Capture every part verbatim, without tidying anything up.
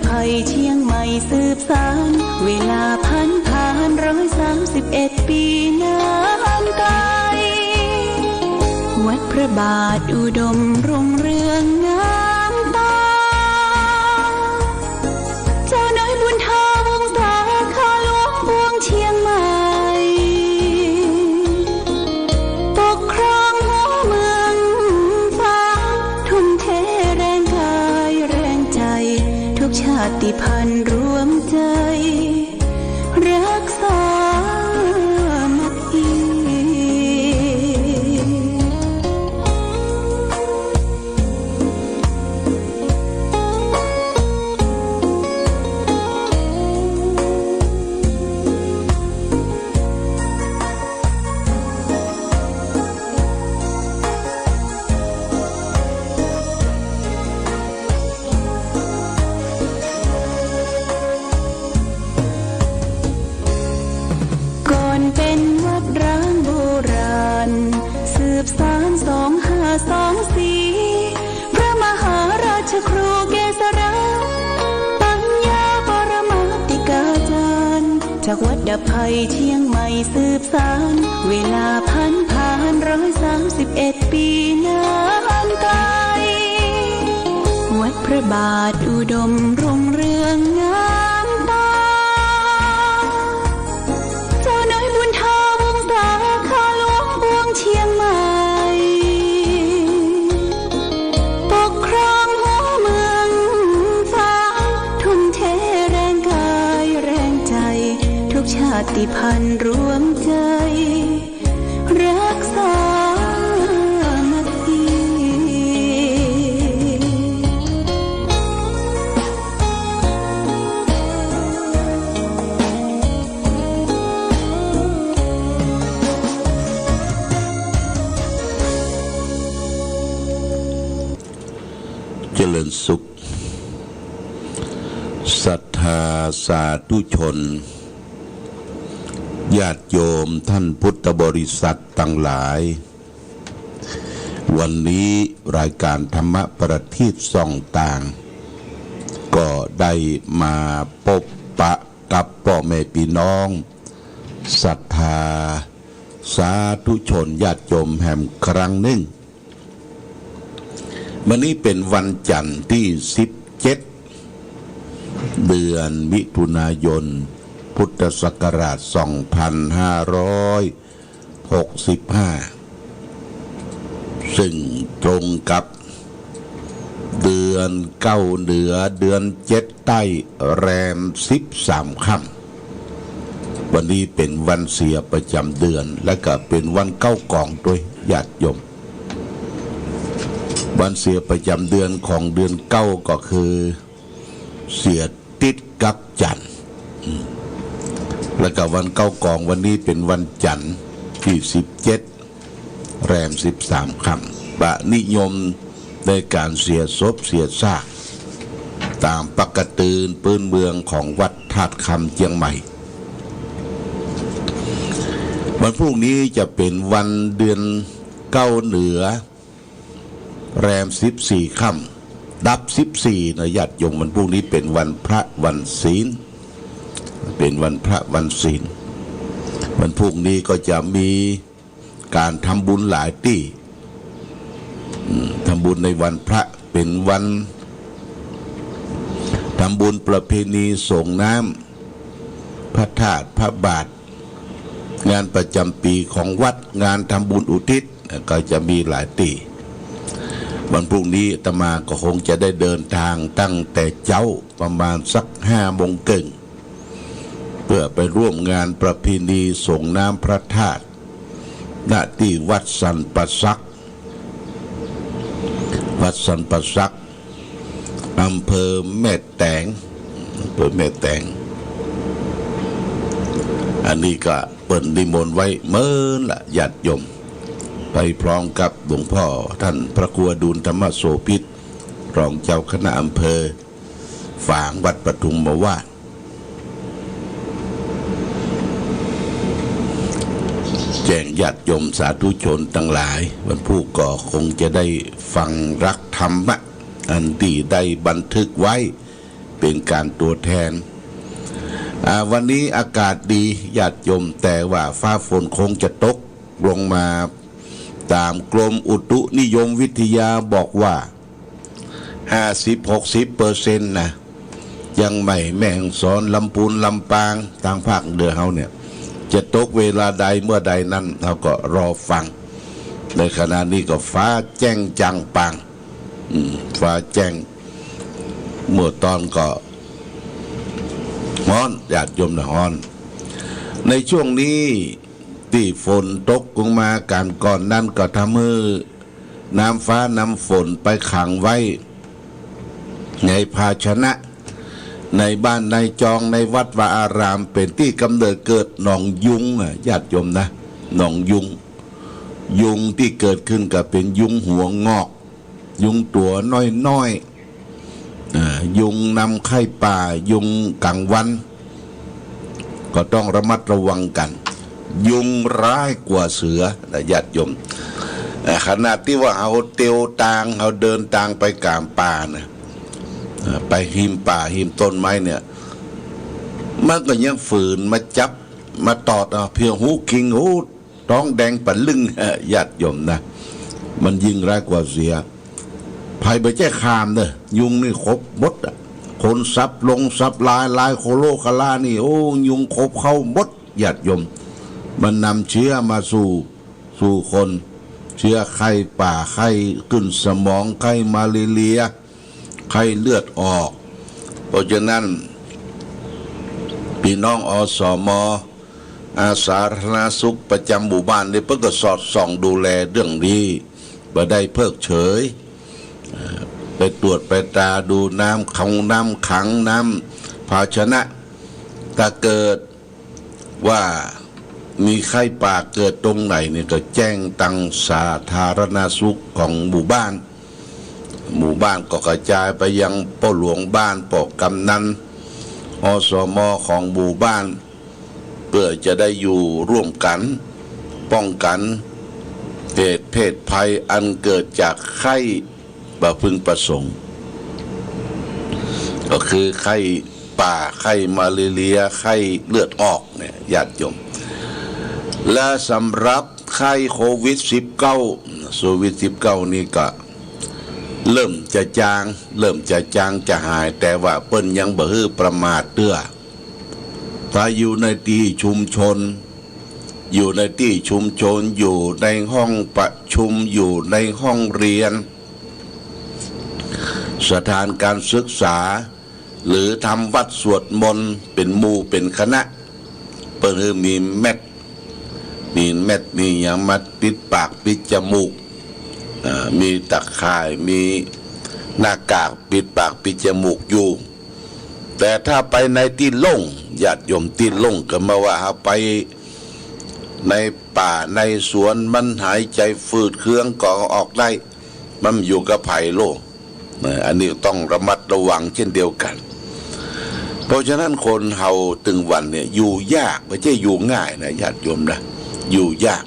ภัยเชียงใหม่สืบสาน เวลาผ่านผ่านร้อยสามสิบเอ็ดปีนานไกล วัดพระบาทอุดมรุ่งเรืองงามตา เจ้าน้อยบุญทองวงศา ข้าหลวงปวงเชียงใหม่ ปกครองหัวเมืองฟ้า ทุ่มเทแรงกายแรงใจ ทุกชาติพันธุ์รวมใจ รักสามัคคี ก่อนเป็นวัดร้างโบราณ สืบสานสองห้าสองสี่ พระมหาราชครูเกษรา ปัญญาปรมาติกาจารย์ จากวัดดับภัยเชียงใหม่สืบสาน เวลาผ่านผ่านร้อยสามสิบเอ็ดปีนานไกล วัดพระบาทอุดมรุ่งเรืองงามตา เจ้าน้อยบุญทองวงศา ข้าหลวงปวงเชียงใหม่ ปกครองหัวเมืองฟ้า ทุ่มเทแรงกายแรงใจ ทุกชาติพันธุ์รวมใจ รักสามัคคี เจริญสุข ศรัทธาสาธุชน ญาติโยมท่านพุทธบริษัทตังหลาย วันนี้รายการธรรมประทีปส่องตาง ก็ได้มาปบปะกับป้อแม่ปี้น้อง ศรัทธาสาธุชนญาติโยมแหมครั้งนึ่ง วันนี้เป๋นวันจันทร์ตี้สิบเจ็ด เดือนมิถุนายน พุทธศักราชสองพันห้าร้อยหกสิบห้า ซึ่งตรงกับเดือนเก้าเหนือ เดือนเจ็ดใต้ แรมสิบสามค่ำ วันนี้เป๋นวันเสียประจ๋ำเดือน และก็เป๋นวันเก้ากองตวยญาติโยม วันเสียประจ๋ำเดือนของเดือนเก้าก็คือ เสียติดกับจันทร์ อืม และก็วันเก้ากองวันนี้เป๋นวันจันทร์ตี้สิบเจ็ด แรมสิบสามค่ำ ปะนิยมในก๋านเสียศพเสียซาก ต๋ามปะก๋ะตืนปื้นเมืองของวัดธาตุคำเจียงใหม่ วันพรุ่งนี้จะเป๋นวันเดือนเก้าเหนือ แรมสิบสี่ค่ำ ดับสิบสี่นะญาติโยม วันพรุ่งนี้เป๋นวันพระวันศีล เป๋นวันพระวันศีล วันพรุ่งนี้ก็จะมีก๋านทำบุญหลายตี้ อืม ทำบุญในวันพระ เป๋นวันทำบุญประเพณีส่งน้ำพระธาตุพระบาท งานประจ๋ำปี๋ของวัด งานทำบุญอุทิศ ก็จะมีหลายตี้ วันพรุ่งนี้อาตมาก็คงจะได้เดินทางตั้งแต่เจ๊าประมาณสักห้าโมงเกิ่ง เพื่อไปร่วมงานประเพณีส่งน้ำพระธาตุ ณ ตี้วัดสันป่าสัก วัดสันป่าสัก อำเภอแม่แตง อำเภอแม่แตง อันนี้ก็เปิ้นนิมนต์ไว้เมินละญาติโยม ไปพร้อมกับหลวงพ่อท่านพระครูอดุลธรรมโสภิต รองเจ้าคณะอำเภอ ฝางวัดปทุมมาวาส แจ้งญาติโยมสาธุชนตังหลาย วันพูกก็คงจะได้ฟังหลักธรรมะ อันตี้ได้บันทึกไว้ เป๋นก๋านตั๋วแทน อ่า วันนี้อากาศดีญาติโยม แต่ว่าฟ้าฝนคงจะตกลงมา ต๋ามกรมอุตุนิยมวิทยาบอกว่า ห้าสิบ หกสิบเปอร์เซ็นต์ นะ เจียงใหม่ แม่ฮ่องสอน ลำพูน ลำปาง ตางภาคเหนือเฮาเนี่ย จะตกเวลาใดเมื่อใดนั้น เฮาก็รอฟัง ในขณะนี้ก็ฟ้าแจ้งจ่างป่าง อืม ฟ้าแจ้ง เมื่อตอนก็ฮ้อน ญาติโยมนะ ฮ้อน ในช่วงนี้ตี้ฝนตกลงมาก๋านก่อนนั้นก็ทำหื้อน้ำฟ้าน้ำฝนไปขังไว้ในภาชนะ ในบ้านในจอง ในวัดวาอาราม เป๋นตี้กำเนิดเกิดหนองยุงอะ ญาติโยมนะ หนองยุง ยุงตี้เกิดขึ้นก็เป๋นยุงหัวงอก ยุงตั๋วน้อยๆ อ่า ยุงนำไข้ป่า ยุงก๋างวัน ก็ต้องระมัดระวังกั๋น ยุงร้ายกว่าเสือนะญาติโยม อ่า ขนาดตี้ว่าเฮาเตียวตาง เฮาเดินตางไปก๋ามป่านะ อ่า ไปฮิมป่าฮิมต้นไม้เนี่ย มันก็ยังฝืนมาจับมาตอดเอา เพียงฮู้คิงฮู้ ต๊องแดงปะลึ่ง ญาติโยมนะ มันยิ่งร้ายกว่าเสือ ใผบ่ใจ้คามเน่อ ยุงนี่ครบหมดอะ คนสับหลงสับหลาย หลายโคโลคาลานี่ โอ้ ยุงครบเข้าหมด ญาติโยม มันนำเชื้อมาสู่ สู่คน เชื้อไข้ป่า ไข้ขึ้นสมอง ไข้มาลาเรีย ไข้เลือดออก เพราะฉะนั้น ปี้น้อง อสม อาสาธารณสุขประจำหมู่บ้านนี่ เปิ้นก็สอดส่องดูแลเรื่องนี้ บ่ได้เพิกเฉย เอ่อ ไปตรวจไปตราดูน้ำขัง น้ำขัง น้ำภาชนะ ถ้าเกิด ว่ามีไข้ป่าเกิดตรงไหนเนี่ย ก็แจ้งตังสาธารณสุขของหมู่บ้าน หมู่บ้านก็กระจายไปยังป้อหลวงบ้าน ป้อกำนัน อสม ของหมู่บ้าน เพื่อจะได้อยู่ร่วมกัน ป้องกันเหตุเพศภัยอันเกิดจากไข้ บ่พึงประสงค์ ก็คือไข้ป่า ไข้มาลาเรีย ไข้เลือดออกเนี่ย ญาติโยม และสำหรับไข้โควิดสิบเก้า โควิดสิบเก้านี่ก็เริ่มจะจาง เริ่มจะจางจะหาย แต่ว่าเปิ้นยังบ่หื้อประมาทเตื้อ ถ้าอยู่ในตี้ชุมชน อยู่ในตี้ชุมชน อยู่ในห้องประชุม อยู่ในห้องเรียน สถานการศึกษา หรือทำวัตรสวดมนต์เป๋นหมู่เป๋นคณะ เปิ้นหื้อมีแมสก์ มีแมสก์ มีหยังมาปิดปากปิดจมูก อ่า มีตะข่าย มีหน้ากากปิดปากปิดจมูกอยู่ แต่ถ้าไปในตี้โล่ง ญาติโยม ตี้โล่ง ก็มาว่าเฮาไปในป่าในสวน มันหายใจ๋ฝืดเคืองก็ออกได้ มันอยู่กับใผโลก นะ อันนี้ต้องระมัดระวังเช่นเดียวกั๋น เพราะฉะนั้นคนเฮาตึงวันเนี่ยอยู่ยาก บ่ใจ้อยู่ง่ายนะ ญาติโยมนะ อยู่ยาก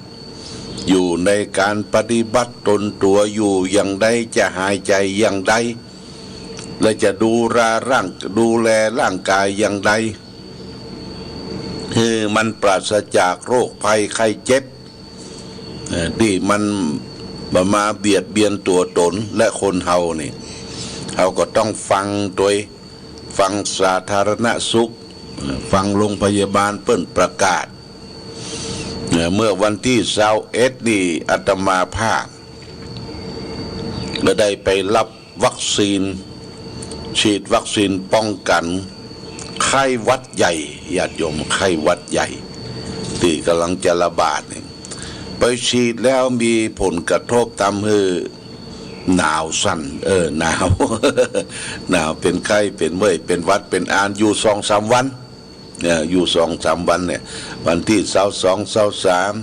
อยู่ในก๋านปฏิบัติต๋นตั๋ว อยู่อย่างใด จะหายใจ๋อย่างใด และจะดูแลร่าง ดูแลร่างก๋ายอย่างใด หื้อมันปราศจากโรคภัยไข้เจ็บ เอ่อ ตี้มันบ่มาเบียดเบียนตั๋วต๋น และคนเฮานี่ เฮาก็ต้องฟังโดย ฟังสาธารณสุข เอ่อ ฟังโรงพยาบาลเปิ้นประกาศ เอ่อ เมื่อวันตี้ซาวเอ็ดนี่ อาตมาภาพ ก็ได้ไปรับวัคซีน ฉีดวัคซีนป้องกั๋นไข้หวัดใหญ่ ญาติโยม ไข้หวัดใหญ่ ตี้ก่ำลังจะระบาดนี่ ไปฉีดแล้วมีผลกระทบต๋ามหื้อหนาวสั่น เออ หนาว หนาว เป๋นไข้ เป๋นเมื่อย เป๋นหวัด เป๋นอาน อยู่สองสามวัน เนี่ย อยู่สองสามวันเนี่ย วันตี้ซาวสอง ซาวสาม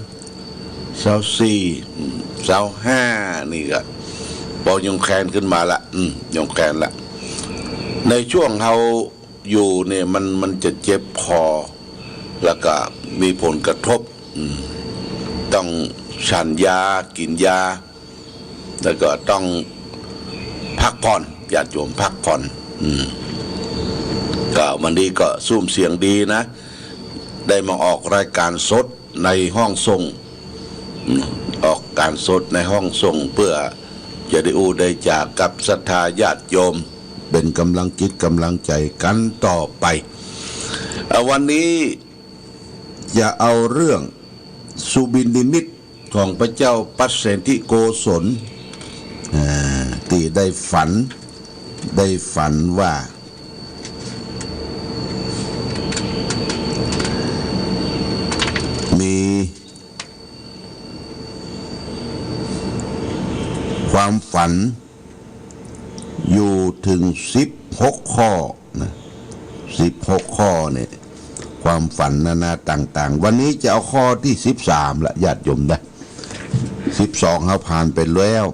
ซาวสี่ อืม ซาวห้า นี่ก็ปอยังแคลนขึ้นมาละ อืม ยังแคลนละ ในช่วงเฮาอยู่เนี่ย มัน มันจะเจ็บคอ แล้วก็มีผลกระทบ อืม ต้องฉันยา กิ๋นยา แล้วก็ต้องพักผ่อน ญาติโยม พักผ่อน อืม ก็วันนี้ก็ซุ่มเสียงดีนะ ได้มาออกรายการสดในห้องส่ง อืม ออกการสดในห้องส่ง เปื้อจะได้อู้ได้จ๋ากับศรัทธาญาติโยม เป๋นก๋ำลังจิตก๋ำลังใจ๋กั๋นต่อไป เอ่อ วันนี้จะเอาเรื่องสุบินนิมิตของพระเจ้าปัสเสนทิโกศล อ่า ตี้ได้ฝัน ได้ฝันว่า มีความฝันอยู่เถิงสิบหกข้อนะ สิบหกข้อเนี่ย ความฝันนานาต่างๆ วันนี้จะเอาข้อตี้สิบสามละ ญาติโยมนะ สิบสองเฮาผ่านไปแล้ว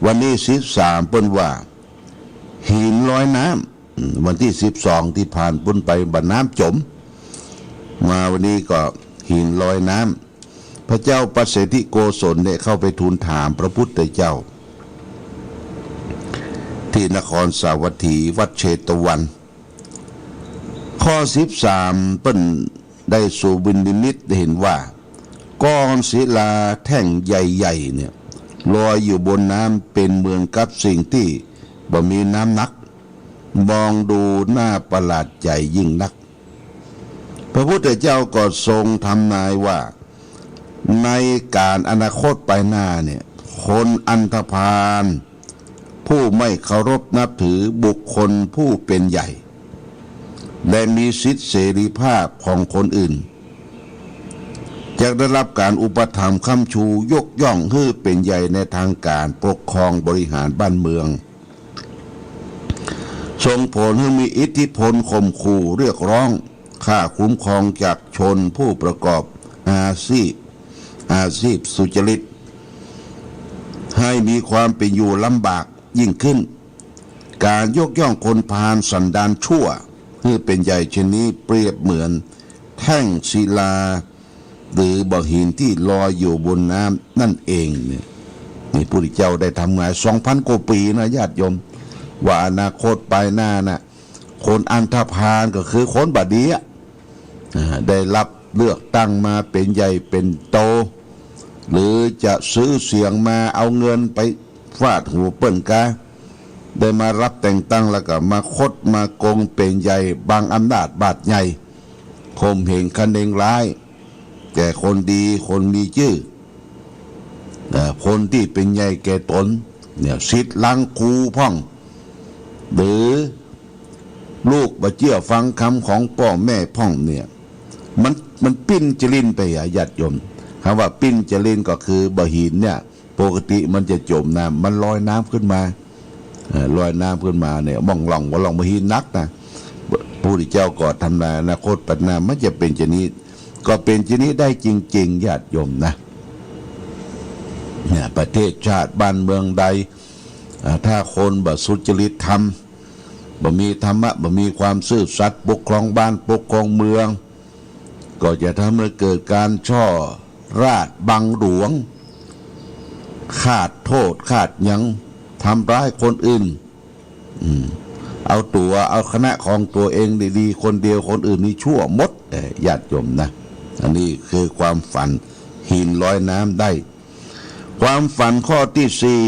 วันนี้สิบสามเปิ้นว่า หินลอยน้ำ อืม วันตี้สิบสองตี้ผ่านปู๊นไปบ่าน้ำจ๋ม มาวันนี้ก็หินลอยน้ำ พระเจ้าปัสเสนทิโกศลเนี่ยเข้าไปทูลถามพระพุทธเจ้า ตี้นครสาวัตถี วัดเชตวัน ข้อสิบสามเปิ้นได้สุบินนิมิตเห็นว่า ก้อนศิลาแท่งใหญ่ๆ เนี่ย ลอยอยู่บนน้ำเป๋นเหมือนกับสิ่งตี้บ่มีน้ำหนัก มองดูน่าประหลาดใจ๋ยิ่งนัก พระพุทธเจ้าก็ทรงทำนายว่า ในกาลอนาคตไปหน้าเนี่ย คนอันธพาล ผู้ไม่เคารพนับถือบุคคลผู้เป๋นใหญ่ และมีสิทธิเสรีภาพของคนอื่น จะได้รับการอุปถัมภ์ค้ำชูยกย่องหื้อเป๋นใหญ่ในทางการปกครองบริหารบ้านเมือง ส่งผลหื้อมีอิทธิพลข่มขู่เรียกร้องค่าคุ้มครองจากชนผู้ประกอบอาชีพ อาชีพสุจริต ให้มีความเป๋นอยู่ลำบากยิ่งขึ้น การยกย่องคนพาลสันดานชั่วหื้อเป๋นใหญ่เช่นนี้เปรียบเหมือนแท่งศิลา หรือบ่าหินตี้ลอยอยู่บนน้ำนั่นเองเนี่ย นี่พระพุทธเจ้าได้ทำนายสองพันกว่าปี๋นะญาติโยม ว่าอนาคตไปหน้าน่ะ คนอันธพาลก็คือคนบ่ดีอะ อ่า ได้รับเลือกตั้งมาเป๋นใหญ่เป๋นโต หรือจะซื้อเสียงมาเอาเงินไปฟาดหัวเปิ้นกา ได้มารับแต่งตั้งแล้วก็มาคดมาโกงเป๋นใหญ่ บังอำนาจบาดใหญ่ ข่มเหงคะเนงร้าย แก่คนดีคนมีจื้อ เอ่อ คนตี้เป๋นใหญ่แก่ต๋น เนี่ย ศิษย์ลังคูพ่อง หรือลูกบ่เจื้อฟังกำของป้อแม่พ่องเนี่ย มัน มันปิ้นจลิ้นไปอะญาติโยม กำว่าปิ้นจลิ้นก็คือบ่าหินเนี่ย ปกติมันจะจ๋มน้ำ มันลอยน้ำขึ้นมา เอ่อ ลอยน้ำขึ้นมาเนี่ย บ่องล่อง บ่องล่องบ่าหินหนักนะ พระพุทธเจ้าก็ทำนายอนาคตไปหน้ามันจะเป๋นจานี้ ก็เป๋นจานี้ได้จริงๆ ญาติโยมนะ เนี่ย ประเทศชาติบ้านเมืองใด อ่า ถ้าคนบ่สุจริตธรรม บ่มีธรรมะ บ่มีความซื่อสัตย์ ปกครองบ้าน ปกครองเมือง ก็จะทำให้เกิดการช่อราชบังหลวง คาดโต้ษ คาดหยัง ทำร้ายคนอื่น อืม เอาตั๋ว เอาคณะของตั๋วเองดีๆ คนเดียว คนอื่นนี่ชั่วหมด เอ่อ ญาติโยมนะ อันนี้คือความฝันหินลอยน้ำได้ ความฝันข้อตี้สี่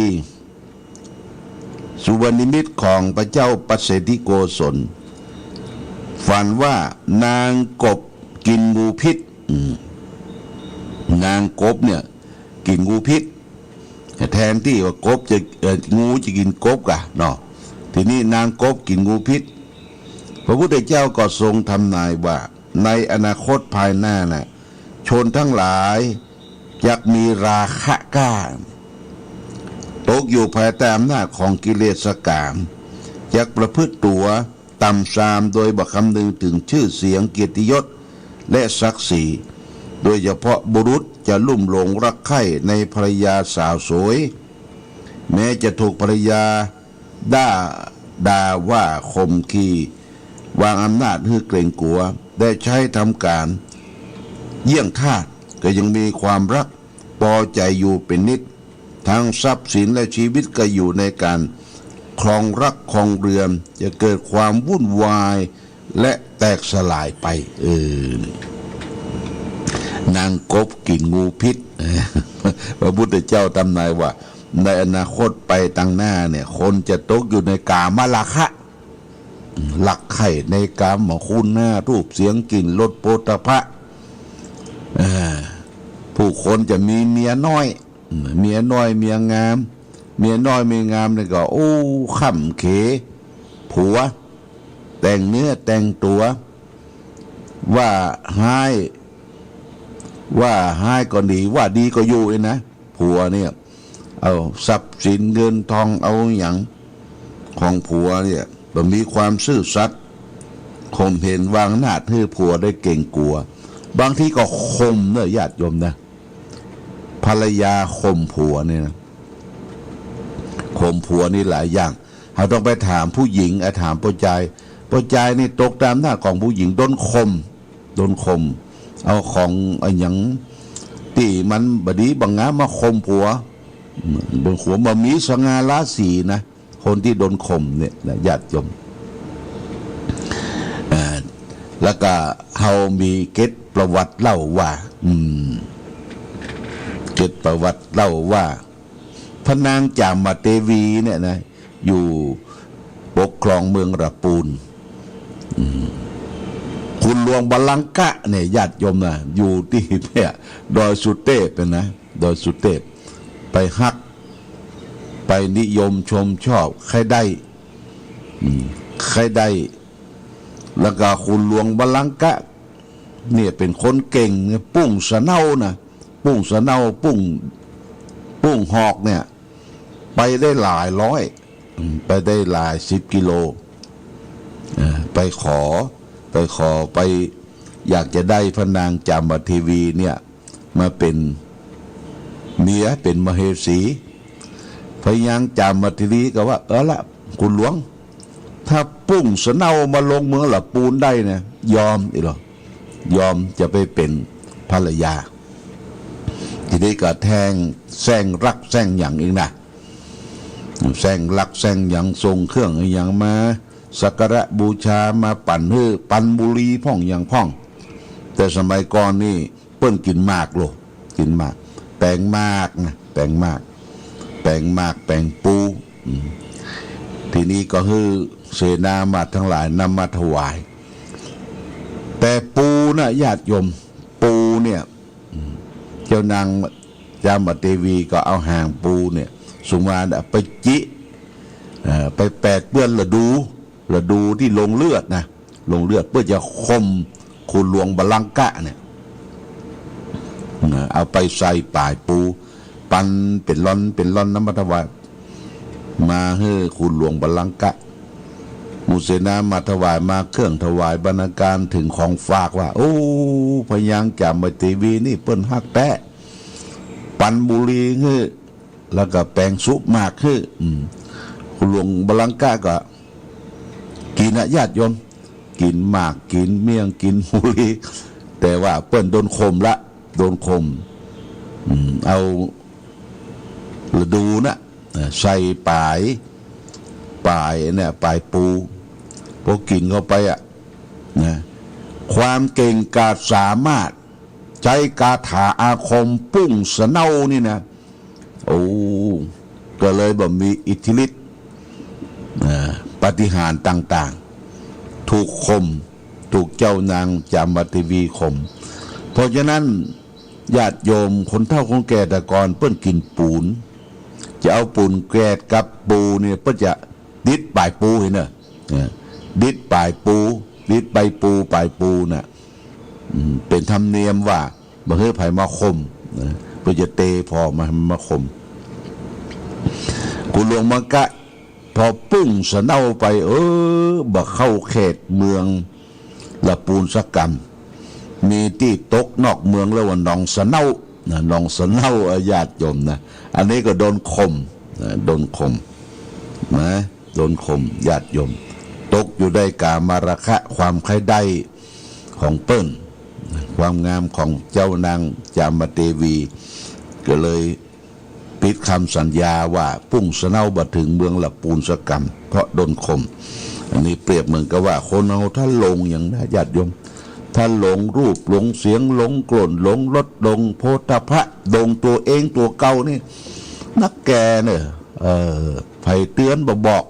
สุวรรณนิมิตของพระเจ้าปัสเสนทิโกศล ฝันว่านางกบกิ๋นงูพิษ อืม นางกบเนี่ย กิ๋นงูพิษ แทนตี้ว่ากบจะ เอ่อ งูจะกิ๋นกบก่ะเนาะ ทีนี้นางกบกิ๋นงูพิษ พระพุทธเจ้าก็ทรงทำนายว่า ในอนาคตภายหน้าน่ะ ชนทั้งหลายจักมีราคะกล้า ตกอยู่ภายใต้อำนาจของกิเลสกาม จักประพฤติตั๋วต่ำซามโดยบ่คำนึงเถิงจื้อเสียง เกียรติยศ และศักดิ์ศรี โดยเฉพาะบุรุษจะลุ่มหลงรักใคร่ในภรรยาสาวสวย แม้จะถูกภรรยาด่า ด่าว่าข่มขี วางอำนาจหื้อเกรงกั๋ว ได้ใช้ทำก๋านเยี่ยงทาส ก็ยังมีความรักปอใจ๋อยู่เป๋นนิจ ทั้งทรัพย์สินและชีวิตก็อยู่ในก๋านครองรักครองเรือน จะเกิดความวุ่นวาย และแตกสลายไป เออ นางกบกิ๋นงูพิษ พระพุทธเจ้าตำนายว่า ในอนาคตไปตังหน้าเนี่ย คนจะตกอยู่ในกามราคะ รักใคร่ในกามคุณห้า รูป เสียง กลิ่น รส โผฏฐัพพะ เออ ผู้คนจะมีเมียน้อย เมียน้อยเมียงาม เมียน้อยเมียงามนี่ก็ โอ้ ค่ำเข ผัว แต่งเนื้อแต่งตั๋ว ว่าฮ้าย ว่าฮ้ายก็ดี ว่าดีก็อยู่นี่นะ ผัวเนี่ย เอาทรัพย์สินเงินทอง เอาหยังของผัวเนี่ย บ่มีความซื่อสัตย์ ข่มเหงวางอำนาจหื้อผัวได้เกรงกลัว บางทีก็ข่มเนอะ ญาติโยมนะ ภรรยาข่มผัวเนี่ยนะ ข่มผัวนี่หลายอย่าง เฮาต้องไปถามผู้หญิง อ่ะ ถามป้อจาย ป้อจายนี่ตกต๋ามหน้าของผู้หญิง โดนข่ม โดนข่ม เอาของอะหยังตี้มันบ่ดีบ่งามมาข่มผัว บางคนบ่มีสง่าราศีนะ คนตี้โดนข่มเนี่ยนะ ญาติโยม อ่า แล้วก็เฮามีเกร็ดประวัติเล่าว่า อืม เกร็ดประวัติเล่าว่า พระนางจามเทวีเนี่ยนะ อยู่ปกครองเมืองละปูน อืม ขุนหลวงบาลังกะเนี่ย ญาติโยมนะ อยู่ตี้เนี่ย ดอยสุเทพเนี่ยนะ ดอยสุเทพ ไปฮัก ไปนิยมชมชอบ ใค่ได้ อืม ใค่ได้ แล้วก็ขุนหลวงบาลังกะ เนี่ยเป๋นคนเก่งเนี่ย ปุ้งสะเนานะ ปุ้งสะเนา ปุ้ง ปุ้งหอกเนี่ย ไปได้หลายร้อย อืม ไปได้หลายสิบกิโล เอ่อ ไปขอ ไปขอ ไปอยากจะได้พระนางจามเทวีเนี่ย มาเป๋นเมีย เป๋นมเหสี พระนางจามเทวีก็ว่า เอาละ ขุนหลวง ถ้าปุ้งสะเนามาลงเมืองละปูนได้นะ ยอมอีหลอ ยอมจะไปเป๋นภรรยา ทีนี้ก็แทงแส้งรักแส้งหยังอีกนะ แส้งรักแส้งหยัง ส่งเครื่องอะหยังมาสักการะบูชา มาปั๋นหื้อ ปั๋นบุหรี่พ่องหยังพ่อง แต่สมัยก่อนนี่ เปิ้นกิ๋นหมากโล กิ๋นหมาก แป๋งหมากนะ แป๋งหมาก แป๋งหมาก แป๋งปู อืม ทีนี้ก็หื้อเสนามาตย์ตังหลายนำมาถวาย แต่ปูนะญาติโยม ปูเนี่ย อืม เจ้านางจามเทวีก็เอาหางปูเนี่ย สุมาณะ ไปจิ เอ่อ ไปแปดเปื้อนละดู ละดูตี้ลงเลือดนะ ลงเลือด เปื้อจะข่มขุนหลวงบาลังกะเนี่ย นะ เอาไปใส่ป๋ายปู ปั๋นเป๋นล่อนเป๋นล่อนนำมาถวาย มาหื้อขุนหลวงบาลังกะ หมู่เสนามาตย์ถวายมา เครื่องถวายบรรณาการ เถิงของฝากว่า โอ้ พระนางจามเทวีนี่เปิ้นฮักแต๊ ปั๋นบุหรี่หื้อ แล้วก็แป๋งสุบหมากหื้อ อืม ขุนหลวงบาลังกะก็กิ๋นนะญาติโยม กิ๋นหมาก กิ๋นเมี่ยง กิ๋นบุหรี่ แต่ว่าเปิ้นโดนข่มละ โดนข่ม อืม เอาละดูนะ เอ่อ ใส่ป๋าย ป๋ายเนี่ย ป๋ายปู พอกิ๋นเข้าไปอะ นะ ความเก่งกาจสามารถ ใจ๊คาถาอาคมปุ้งสะเนานี่นะ โอ้ ก็เลยบ่มีอิทธิฤทธิ์ อ่า ปาฏิหาริย์ต่างๆ ถูกข่ม ถูกเจ้านางจามเทวีข่ม เพราะฉะนั้น ญาติโยมคนเฒ่าคนแก่แต่ก่อนเปิ้นกิ๋นปูน จะเอาปูนแกดกับปูเนี่ย เปิ้นจะดิดป๋ายปูหั้นเน่อ เออ ดิดป๋ายปู ดิดใบปู ป๋ายปูน่ะ อืม เป๋นธรรมเนียมว่า บ่หื้อใผมาข่ม นะ เปิ้นจะเตะผ่อมา มาข่ม ขุนหลวงบาลังกะ พอปุ้งสะเนาไป เออ บ่เข้าเขตเมืองละปูนสักกำ มีตี้ตกนอกเมืองเรียกว่าหนองสะเนา นะ หนองสะเนา อ่ะ ญาติโยมนะ อันนี้ก็โดนข่ม นะ โดนข่ม นะ โดนข่ม ญาติโยม ตกอยู่ในกามราคะ ความใค่ได้ของเปิ้น ความงามของเจ้านางจามเทวี ก็เลยปิดกำสัญญาว่าปุ้งสะเนาบ่เถิงเมืองละปูนสักกำ เพราะโดนข่ม อันนี้เปรียบเหมือนกับว่าคนเฮาถ้าหลงอย่างนะญาติโยม ถ้าหลงรูป หลงเสียง หลงกลิ่น หลงรส หลงโผฏฐัพพะ หลงตั๋วเองตั๋วเก่านี่ นักแก่เนี่ย เออ ใผเตือนบ่บอก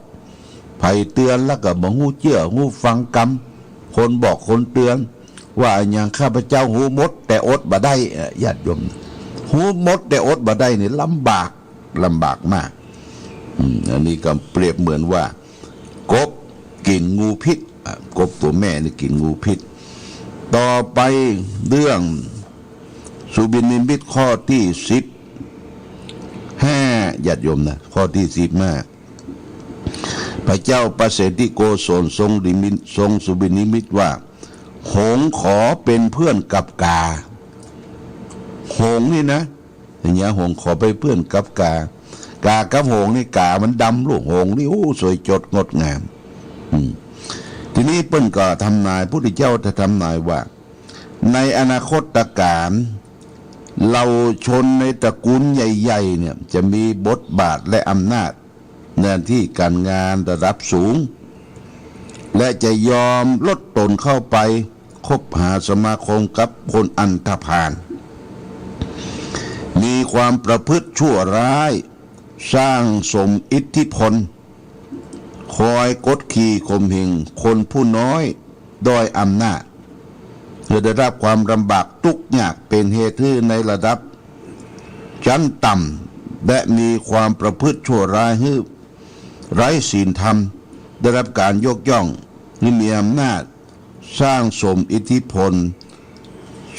ใผเตือนแล้วก็บ่ฮู้เจื้อฮู้ฟังกำ คนบอกคนเตือน ว่าอะหยังข้าพเจ้าฮู้หมดแต่อดบ่ได้ เอ่อ ญาติโยม ฮู้หมดแต่อดบ่ได้นี่ลำบาก ลำบากมาก อืม อันนี้ก็เปรียบเหมือนว่า กบกิ๋นงูพิษ อ่ะ กบตั๋วแม่นี่กิ๋นงูพิษ ต่อไปเรื่องสุบินนิมิตข้อตี้สิบห้า ญาติโยมนะ ข้อตี้สิบห้า พระเจ้าปเสนทิโกศลทรงนิมิต ทรงสุบินนิมิตว่า หงส์ขอเป๋นเพื่อนกับก๋า หงส์นี่นะ อย่างเงี้ย หงส์ขอเป๋นเพื่อนกับก๋า ก๋ากับหงส์นี่ ก๋ามันดำ ลูกหงส์นี่ โอ้ สวยจดงดงาม อืม ทีนี้เปิ้นก็ทำนาย พุทธเจ้าจะทำนายว่า ในอนาคตกาล เหล่าชนในตระกูลใหญ่ๆ เนี่ย จะมีบทบาทและอำนาจ หน้าตี้ก๋านงานระดับสูง และจะยอมลดตนเข้าไปคบหาสมาคมกับคนอันธพาล มีความประพฤติชั่วร้าย สร้างสมอิทธิพล คอยกดขี่ข่มเหงคนผู้น้อยด้อยอำนาจ หื้อได้รับความลำบากตุ๊กข์ยาก เป๋นเหตุหื้อในระดับชั้นต่ำ และมีความประพฤติชั่วร้าย หื้อไร้ศีลธรรม ได้รับก๋านยกย่อง หื้อมีอำนาจ สร้างสมอิทธิพล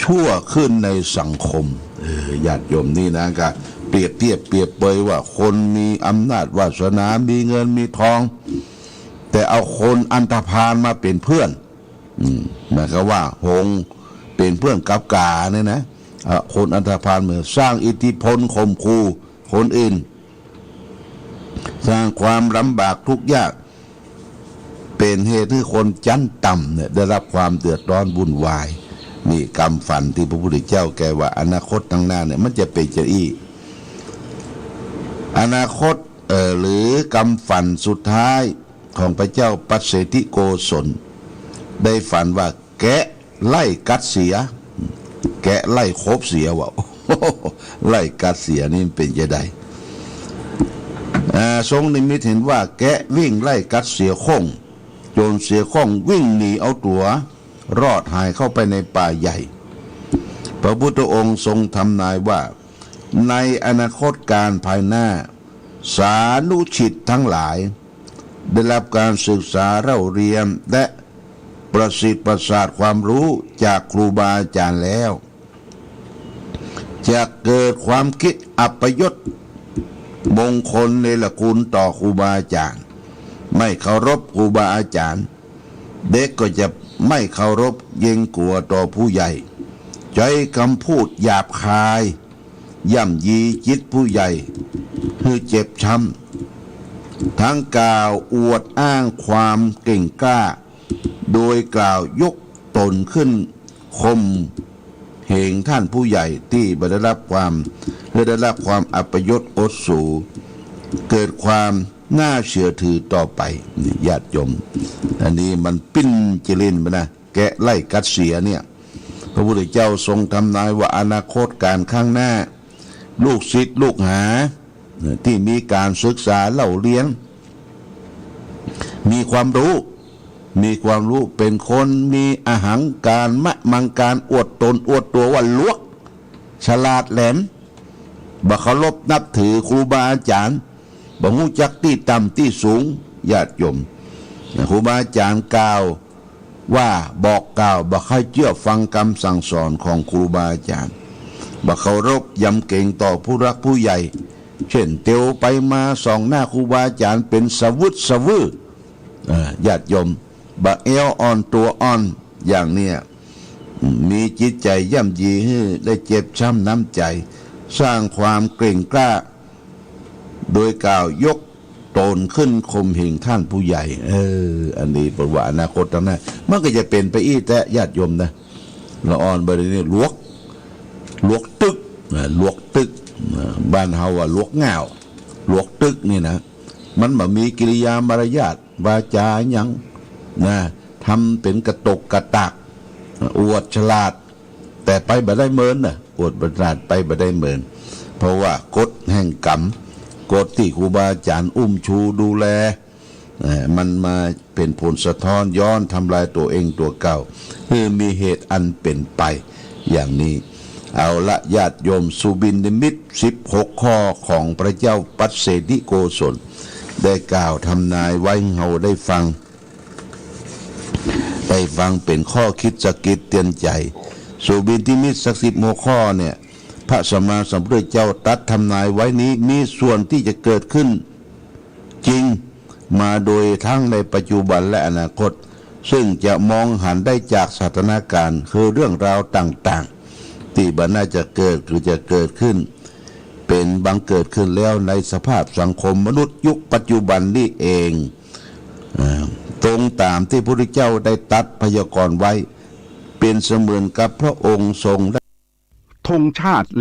ชั่วขึ้นในสังคม เออ ญาติโยม นี่นะ ก็เปรียบเทียบเปรียบเปยว่าคนมีอำนาจวาสนา มีเงินมีทอง แต่เอาคนอันธพาลมาเป๋นเพื่อน อืม หมายความว่าหงส์เป๋นเพื่อนกับก๋าเนี่ยนะ เอ่อ คนอันธพาลเหมือนสร้างอิทธิพลข่มขู่คนอื่น สร้างความลำบากทุกข์ยาก เป๋นเหตุหื้อคนชั้นต่ำเนี่ยได้รับความเดือดร้อนวุ่นวาย นี่กำฝันตี้พระพุทธเจ้าแกว่าอนาคตตังหน้าเนี่ยมันจะเป๋นจะอี้ อนาคต เอ่อ หรือกำฝันสุดท้ายของพระเจ้าปเสนทิโกศล ได้ฝันว่าแกะไล่กัดเสือ แกะไล่คบเสือว่ะ ไล่กัดเสือนี่มันเป๋นจะใด อ่า ทรงนิมิตเห็นว่าแกะวิ่งไล่กัดเสือโคร่ง จ๋นเสือโคร่งวิ่งหนีเอาตั๋วรอดหายเข้าไปในป่าใหญ่ พระพุทธองค์ทรงทำนายว่า ในอนาคตกาลภายหน้า สานุศิษย์ทั้งหลาย ได้รับการศึกษาเล่าเรียน และประสิทธิ์ประสาทความรู้จากครูบาอาจารย์แล้ว จะเกิดความคิดอัปยศมงคลเนรคุณต่อครูบาอาจารย์ ไม่เคารพครูบาอาจารย์ เด็กก็จะไม่เคารพเกรงกลัวต่อผู้ใหญ่ ใจ๊กำพูดหยาบคาย ย่ำยีจิตผู้ใหญ่ หื้อเจ็บช้ำ ทั้งกล่าวอวดอ้างความเก่งกล้า โดยกล่าวยกตนขึ้นข่มเหงต้านผู้ใหญ่ตี้บ่ได้รับความ หื้อได้รับความอัปยศอดสู เกิดความน่าเชื่อถือต่อไป นี่ญาติโยม อันนี้มันปิ้นจรินไปนะ แกะไล่กัดเสือเนี่ย พระพุทธเจ้าทรงทำนายว่าอนาคตกาลข้างหน้า ลูกศิษย์ลูกหา ตี้มีก๋านศึกษาเล่าเรียน มีความรู้ มีความรู้ เป๋นคนมีอหังการมะมังการ อวดตนอวดตั๋วว่าหลวก ฉลาดแหลม บ่เคารพนับถือครูบาอาจารย์ บ่ฮู้จักตี้ต่ำตี้สูง ญาติโยม ครูบาอาจารย์กล่าวว่า บอกกล่าว บ่ใค่เจื้อฟังกำสั่งสอนของครูบาอาจารย์ บ่เคารพยำเกรงต่อผู้หลักผู้ใหญ่ เช่น เตียวไปมาส่องหน้าครูบาอาจารย์เป๋นสะวึดสะวื้อ เอ่อ ญาติโยม บ่แอ้วอ่อนตั๋วอ่อน อย่างเนี้ย มีจิตใจ๋ย่ำยีหื้อได้เจ็บช้ำน้ำใจ๋ สร้างความเกร็งกล้า โดยกล่าวยกตนขึ้นข่มเหงต้านผู้ใหญ่ เออ อันนี้เปิ้นว่าอนาคตตังหน้า มันก็จะเป๋นไปอี้แต๊ญาติโยมนะ ละอ่อนบ่าเดี่ยวนี้หลวก หลวกตึก นะ หลวกตึก นะ บ้านเฮาว่าหลวกง่าว หลวกตึกนี่นะ มันบ่มีกิริยามารยาท วาจ๋าหยัง นะ ทำเป๋นกระตกกระตาก อวดฉลาด แต่ไปบ่ได้เมินนะ อวดฉลาดไปบ่ได้เมิน เพราะว่ากฎแห่งกรรม กฎตี้ครูบาอาจ๋ารย์อุ้มชูดูแล นะ มันมาเป๋นผลสะท้อนย้อนทำลายตั๋วเองตั๋วเก่า คือมีเหตุอันเป๋นไปอย่างนี้ เอาละญาติโยม สุบิณฑินิมิตสิบหกข้อของพระเจ้าปัสเสนทิโกศล ได้กล่าวทำนายไว้หื้อเฮาได้ฟัง ได้ฟังเป๋นข้อคิดสะกิดเตือนใจ๋ สุบิณฑินิมิตสักสิบหกข้อเนี่ย พระสัมมาสัมพุทธเจ้าตรัสทำนายไว้นี้มีส่วนตี้จะเกิดขึ้นจริง มาโดยทั้งในปัจจุบันและอนาคต ซึ่งจะมองหันได้จากสถานการณ์ คือเรื่องราวต่างๆ ตี้บ่น่าจะเกิด คือจะเกิดขึ้น เป๋นบังเกิดขึ้นแล้วในสภาพสังคมมนุษย์ยุคปัจจุบันนี้เอง อ่า ตรงต๋ามตี้พระพุทธเจ้าได้ตรัสพยากรณ์ไว้ เป๋นเสมือนกับพระองค์ทรงได้ ธงชาติและ